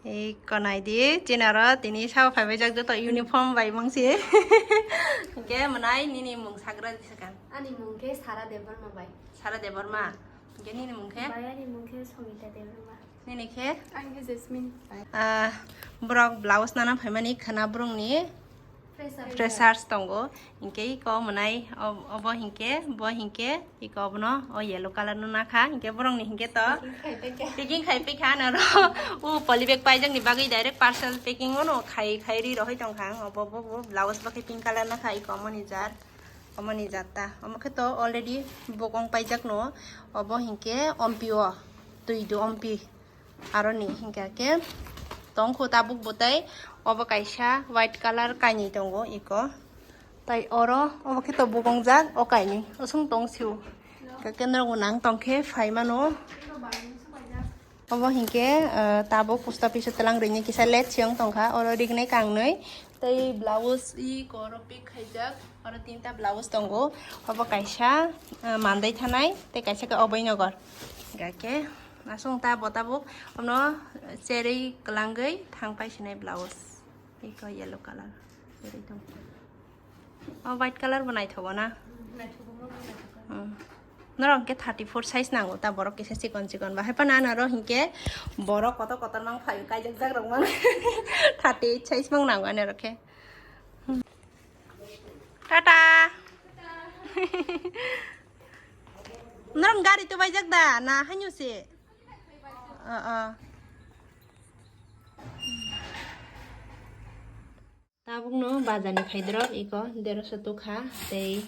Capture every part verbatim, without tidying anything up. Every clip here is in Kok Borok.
Ei konai di, chinaro tini sao phaibai jak joto uniform bai mangsi. Hingke mwnai nini mung sagra di sakang. Ani mung khe Sara Debbarma bai. Sara Debbarma. Hingke nini mung khe? Bai, ani mung khe Songita Debbarma. Nini khe? Ang khe Jasmine. Ah, borok blouse nana phaimani khana borokni Freshers. Freshers tongo. Hingke iko mwnai ob-, obo hingke, bo hingke, iko obono o yellow color no nakha. Hingke borokni hingke to packing khai paikha. Packing khai paikha noro. O poly bag paijakni bagwi direct parcel packing ono khai, khai ri rohoi tongkha. Obo, bo, bo blouse bo khe pink color nakha, iko omoni jar. Omoni jar ta. Omo khe to already bokong paijak no. Obo hingke ompi o. Twi do ompi. Aroni hingka khe tongkhu tabuk bwtwi obo kaisa white color kainwi tongo iko. Tai oro obo khe to bokongjak o kainwi osong tong sio. Hingka khe norok bo nang tongkhe phaimano. Obo hinkhe, ah, tabuk post office o twlang rini kisa late se wng tongkha oro rignai kangnwi. Tei blouse i koro pick khaijak, oro tinta blouse tongo. Obo kaisa, ah, mandai thanai, tei kaisa khe oboinogor. Hingkha khe aswk ta bo tabuk, ono cherwi kwlangwi thang pai sinai blouse. Eko yellow color. Cherwi tong. O white color bo naithogo na? Naithogo, norok bo naithogo. Hmm. Norok hwnkhe thirty four size nango ta, borok kisa chikon chikon ba. Haipano ano oro hwnkhe borok kotor kotor mang phaio, kaijak jak rok mang. Thirty eight size mang nango ano oro khe. Hmm. Tata. Norok gari tubaijak da na haino se? O, o. Tabukno bazar ni khaidrop iko deroso tukha tei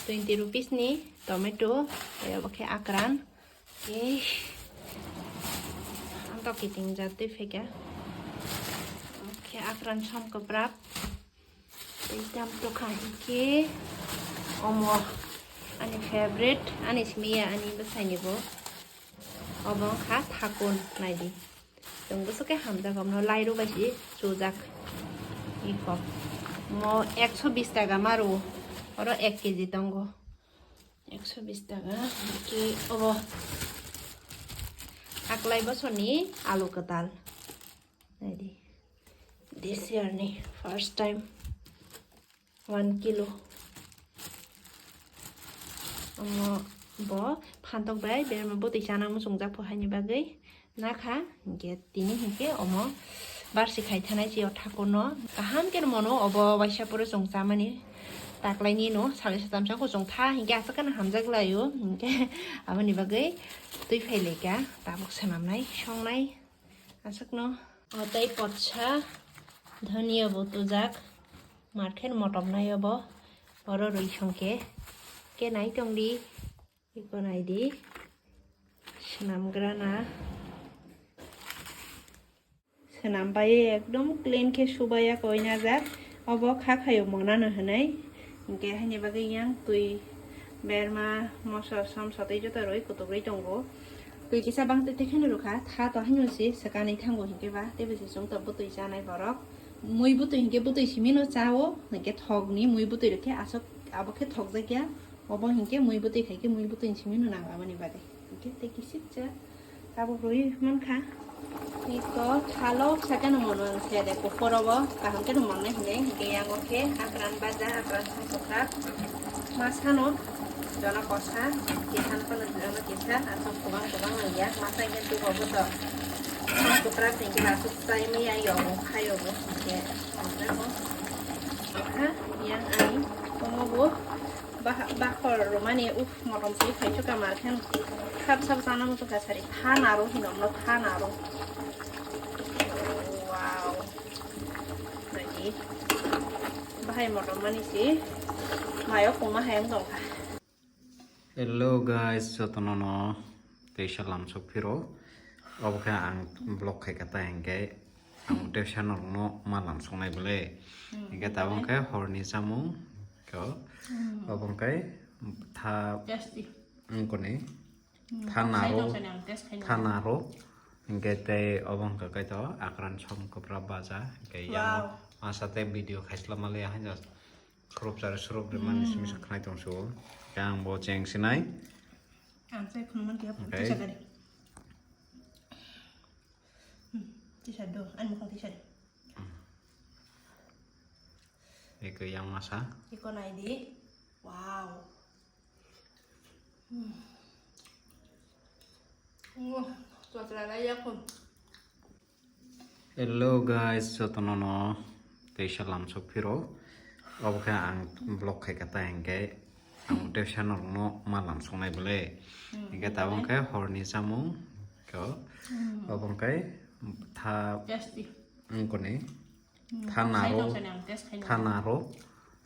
twenty rupees ni tomato tei obo khe akran. Tei ang tok kiting jat twi phaikha. Omo khe akran som kwprap. Tei tam tukha hinkhe omo ani favorite, ani simi ya, ani bwsaini bo. Obo wngkha thakun, naidi. Chwng bwswk khe hamjak, omono lairu bai se chujak. Iko. Mo ekso bis taka ma rwo. Oro ek kg tongo. Ekso bis taka. Ki obo. Aklai bosoni alu kwtal. Naidi. This year ni first time. One kilo. Omo bo phantok bai berma bwtwi chana muchungjak pho haini bagwi nakha, hinkhe tini hinkhe omo barsi khai thanai se o thakurno kaham khe mono obo waisa pore chwng chamani taklaini no sari satam sa kuchung tha hinkhe aswk kheno hamjak laio hinkhe aboni bagwi twi phai laikha tabuk swnamnai songnai. Aswkno o tei potsa dhaniya bo tujak, markhe motom nai obo, oro rwi songkhe, khe nai tongdi, iko naidi, swnamgrana, swnam bai ekdom clean khe subaiya koina jak, obo kha khaio monano hinwi, hinkhe haini bagwi yang twi berma moso som sotwi joto rwi kutukrwi tongo. Twi kisa bang twi twi kheno rwkha, tha to haino se swkanwi thango hinkhe ba, teibo se chwng to bwtwi chanai borok. Mui bwtwi hinkhe bwtwi simi no chao, hinkhe thokni mui bwtwi rwkhe aswk abo khe thokjakya, obo hinkhe mui bwtwi khaikhe mui bwtwi ni simi no nang aboni bagwi. Hinkhe tei kisik cha tabuk rwi mankha. Iko thalo sakeno mono ang se de, kuphur obo kaham khe rwmannai hinwi, hinkhe yango khe akran baja, akran songkha, masano jono kosa, kisano kono jono kisa, aswk kwbang kwbang wngya, masa hinkhe dugo bwtwi songkha, hinkhe aswk chai maya yogo, khayogo, hinkhe songkha yang ani omo bo. Bah-, bakhor romani, uff, motom twi khaisuk ka mar khe sab sab chana muchung kha sari. Tha naro hino, no tha naro. Wow. Naidi. Bahai motom mani si. Mayo koma hai wng tong kha. Hello guys, jotono no teisa lamsok phiro. Obo khe ang vlog khai kha ta hinkhe ang teisa norokno ma lamsoknai bole. Hmm, hinkhe tabuk hinkhe? Khe horni chamung. Ko. Hmm. Obo hwnkhe tha. Tasty. Wngkoni. Hmm, tha naro. Tha naro. Hwnkhe tei obo hwnkhe kaitor akran som kwprap baja. Hwnkhe yang. Wow. Masa tei video khaisla mali haino khurupsari surupri mani simi sa khnai tong su. Hwnkhe ang bo cheng sinai. Ang sai khunumani khe. Hwnkhe. Tisa gari. Hmm. Tisa do, ani mukang tisa do. Eko yang masa. Iko nai di. Wow. Hmm. Wah, cuaca layak pun. Hello guys, jotono no teisa lamsok phiro. Obo khe ang vlog khai kha ta hinkhe ang teisa norokno ma lamsoknai bole. Hmm, hinkhe tabuk hinkhe horni chamung kho. Hmm. Obo hinkhe tha Tasty. Wngkoni. Hmm, thanaro, thanaro.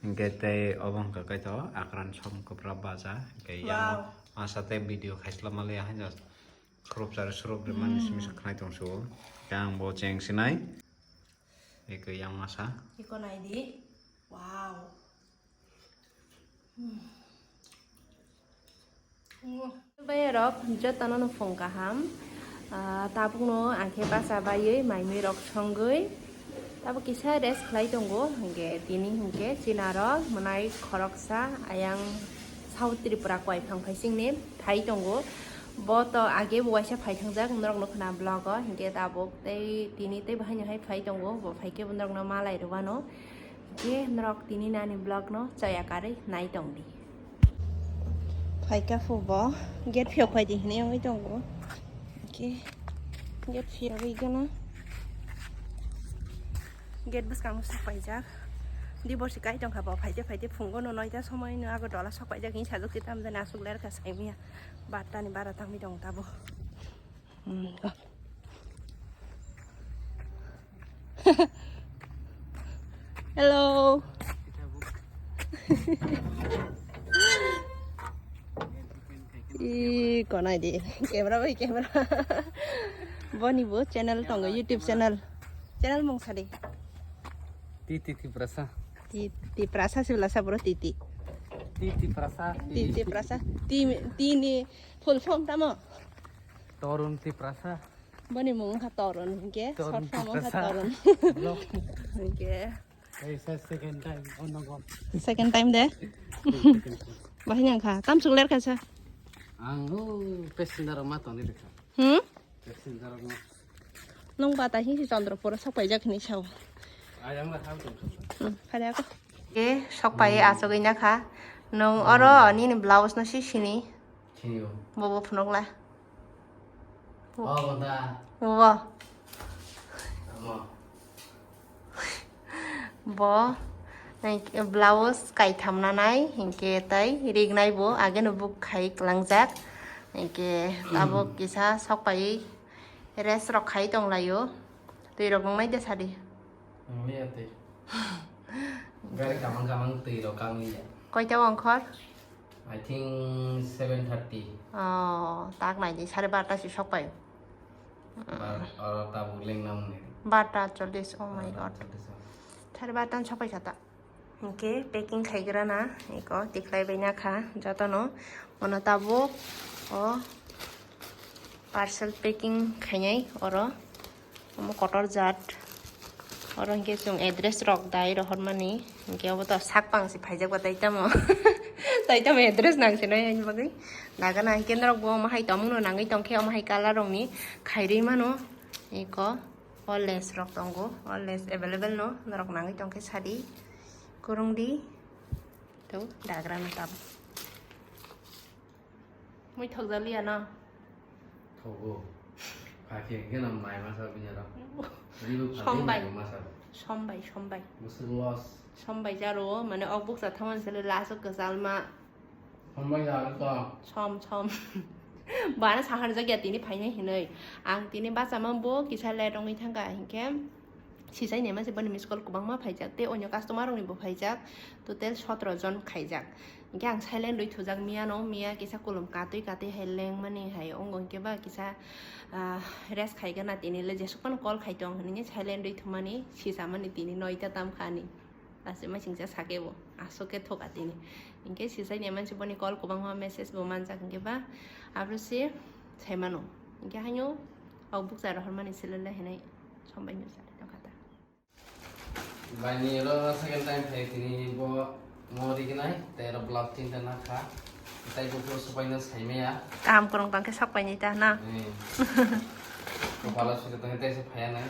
Hinkhe tei obo hinkhe kaito akran som kopra baja. Hinkhe yang masa tei video khaisla maliya haino khurupsari surupri mani simi sa khnai tongsu. Hinkhe ang bo cheng sinai. Eko yang masa. Eko nai di. Wow. Bayarok jotono no phung kaham. Ah, tabukno ang khe bacha baiwi maimui rok songwi tabuk kisa rest khlai tongo. Hinkhe tini hinkhe chinarok mwnai khoroksa ayang South Tripura Koiphang phaisingni phai tongo. Bo to age bo waisa phai thangjak norokno khna vlog o. Hinkhe tabuk tei tini tei bo haino hai phai tongo. Bo phaikhe bo norokno malai rwano. Hinkhe norok tini nani vlog no chaya karwi nai tongdi. Phaikha phu bo gate phiyok phaidi hinwi wngwi tongo. Hinkhe gate phiyogwi gana gate bwskango sok paijak. Diborsi kai tongkha bo phaide phaide phungo no noita somoi no Agartala sok paijak hinwi sajak, tei tamjani aswk lerkha saimanya bartani bara tangwi tongo tabuk. Hmm, go. Hello. Ih, konai di. Camera bai camera. Boni bo channel tongo, YouTube channel. Channel mung sadi. Titi Tiprasa. Titi Prasa sibla sabro Titi. Titi Prasa. Titi Prasa. Ti, ti ni full form tamo? Torun Tiprasa. Boni mung wngkha Torun, hinkhe short form wngkha Torun. Vlog. Hinkhe. Kaisa second time, oh no, go. Second time de? Second time. Bahai nang kha, tam suk ler kha sa? Ang, oh, passenger ma tong ni lekha. Hmm? Passenger ma. Nung bata hi si Chandrapur sok paijak hinwi sao. Ayang na kham tong sok. Hmm, phai ako. Ke sok pai asok ina kha. Nung oro nini blouse no si sini. Sini o. Bobo phunukla. Oh, bonda. Bo. Amo. Bo, like, blouse kaitham nanai, hinkhe tai rignai bo, ageno book khai klangjak. Hinkhe tabuk kisa sok pai rest rok khai tonglaio. Twi rok nungnai de sadi. Nungliya twi. Gari kamang kamang twi rok kangwi ya. Koita ongkhor? I think seven thirty. Oh, tak nai di, sare barta si sok pai. Bar-, oro tabuk leng nang ni. Barta chollis, oh my God. Barta chollis. Sare barta sok pai sata. Hinkhe packing khaigrana, eko tikhlai bai nakha jotono. Ono tabuk o parcel packing khainai oro. Omo kotor jat. Oro hinkhe chwng address rok dai rohormani. Hinkhe obo to sak pang se phaijak ba tai tamo. Tai tamo address nang se nai ani bagwi. Daga na hinkhe norok bo omo hai tongmung no nangwi tongkhe omo hai color rok ni khairwi mano. Eko o lace rok tongo. O lace available no norok nangwi tongkhe sadi. Kurung di. To dagra no tamo. Mui thokjaliya no? Thogo. Phakhe hwnkhe no mai masa bini aro. Ribu phalwi sombai. Mai masa. Sombai, sombai. Bwswk loss. Sombai jaro, mane ok bukcha thaman sele last o kwchalma. Sombai jaro to. Som, som. Bana sahar jagya tini phainai hinwi. Ang tini bachama bo kisa late wngwi thangkha hinkhe. Sisai ni mansi boni miss call kwbangma phaijak, tei onyo customer rokni bo phaijak, total sotro jon khaijak. Hinkhe ang silent rwi thujak miya no, miya kisa kulum katwi katwi hai lengmani hai ongo, hinkhe ba kisa, ah, rest khaigana tini le jesuk phano call khai tong hinwi silent rwi thumani sisamani tini noita tamkha ani. Lasi ma singsa sake bo aswk khe thoka tini. Hinkhe sisai ni mansi boni call kwbangma message bo manjak, hinkhe ba abro se saimano. Hinkhe haino ok bukcha rohormani sile le hinwi sombai no sale tongkha ta. Baini oro second time phai tini bo mo rignai, tei oro blouse tinta nakha. Tai buphuru supaina saimaya. Kaham kwrwng tongkhe sokpaini ta na? Eh. Kopalo suju tongwi tei se phaiya nai.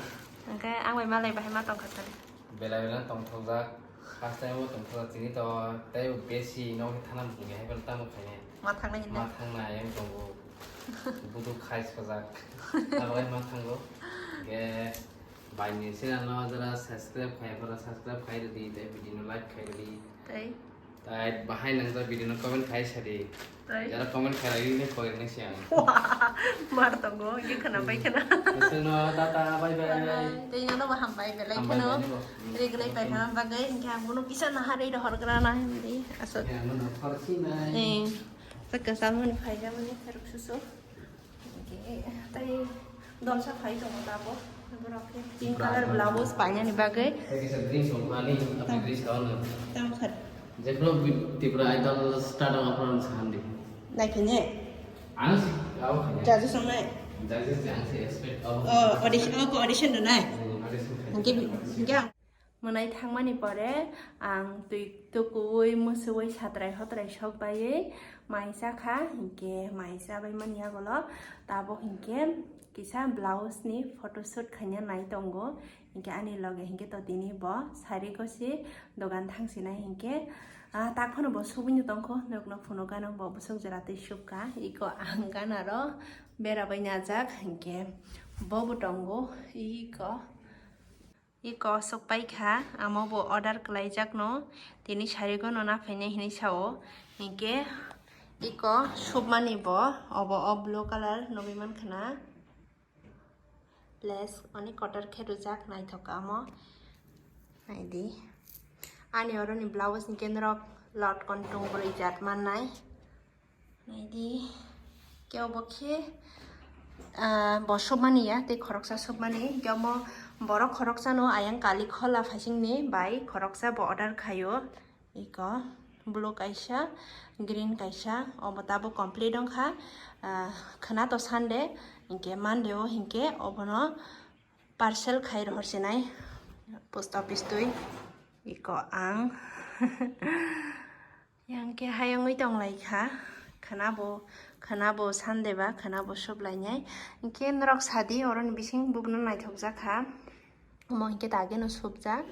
Hwnkhe ang bai malai bahai ma tongkha sari. Bela bela tongthokjak. First time o tongthokjak chini to tei besi no thana bukuni hai bela tamo khaine. Ma thangnai hinna. Ma thangna yang tongo. Budu khai sojak. Abo hai ma thango. Ge bai ni sina no jara subscribe khai pora subscribe khai rodi tei video no like khai rodi. Tei. Tai bahai nang jara video no comment khai sadi. Tei. Jara comment khai rodi ne koi ne siang. Wah, mar tongo, ye khana pai khana. Sino tata bye bye. Tei no no baham bai belai khano. Regnai pai khana bagai hingke ang bono kisa naharwi rohor grana hindi. Asok. Ya no no khorsi nai. Eh. Saka samani phai jamani kharuk susu. Hingke tai dolsa phai tongo tabo. Borok khe pink color blouse painani bagwi. Tei kisa green song mani, apa green song. Tam khat. Jeplo Tipra Idol start up apron sandi. Nai khene. Ang si, ang khene. Jaji songnai. Jaji si ang si expect up. Oh, audition, oh, audition do nai. Hmm, audition khai. Hingke, hingke ang. Mwnai thangmani pore ang twi tukuwi musuwi satrai hotrai sok baiwi mai cha kha, hinkhe mai cha bai mani yagulo tabuk hinkhe kisa blouse ni photoshoot khaina nai tongo, hinkhe ani loge hinkhe to tini bo sari gosi dogan thangsinai hinkhe, ah, tak phano bo subui no tongkho, nokno phunukgano bo bwswk jora tei subkha, iko ang ganaro bera bai najak hinkhe bo bo tongo iko. Iko sok pai kha, amo bo order kwlaijakno, tini sarigo no naphainai hinwi sao. Hinkhe iko submani bo, obo o blue color nugwi mankha na. Lace oni kotor khe rwjak, naithok amo. Naidi. Ani oroni blouse ni kenrok lot kon tungbrwi jat mannai. Naidi, kebo khe, ah, bo submani ya, tei khoroksa submani. Kemo borok khoroksano ayang kali khola phaisingni bai khoroksa bo order khaio. Iko blue kaisa, green kaisa, obo tabuk complete wngkha. Ah, khwna to Sunday, hinkhe Monday o hinkhe obono parcel khai rohor sinai post office twi. Iko ang. Yang khe hayungwi tonglaikha, khwnabo, khwnabo Sunday ba, khwnabo suplainai. Hinkhe norok sadi, oroni bising bubuno naithokjakha. Omo hinkhe dageno supjak,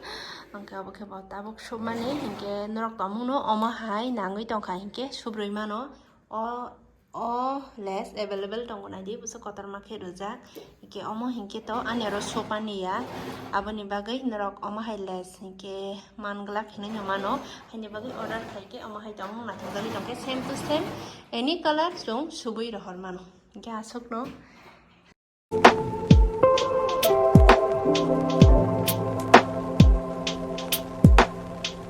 hinkhe obo khe bo tabuk supmani, hinkhe norok tongmungno omo hai nangwi tongkha, hinkhe subrwi mano. O O lace available tongo, naidi, bwswk kotorma khe rwjak. Hinkhe omo hinkhe to ani oro sopani ya, aboni bagwi norok omo hai lace hinkhe man glak hinwi no mano, haini bagwi order khai khe omo hai tongmung naithokjagwi tongkhe same to same any color chwng subui rohor mano. Hinkhe aswkno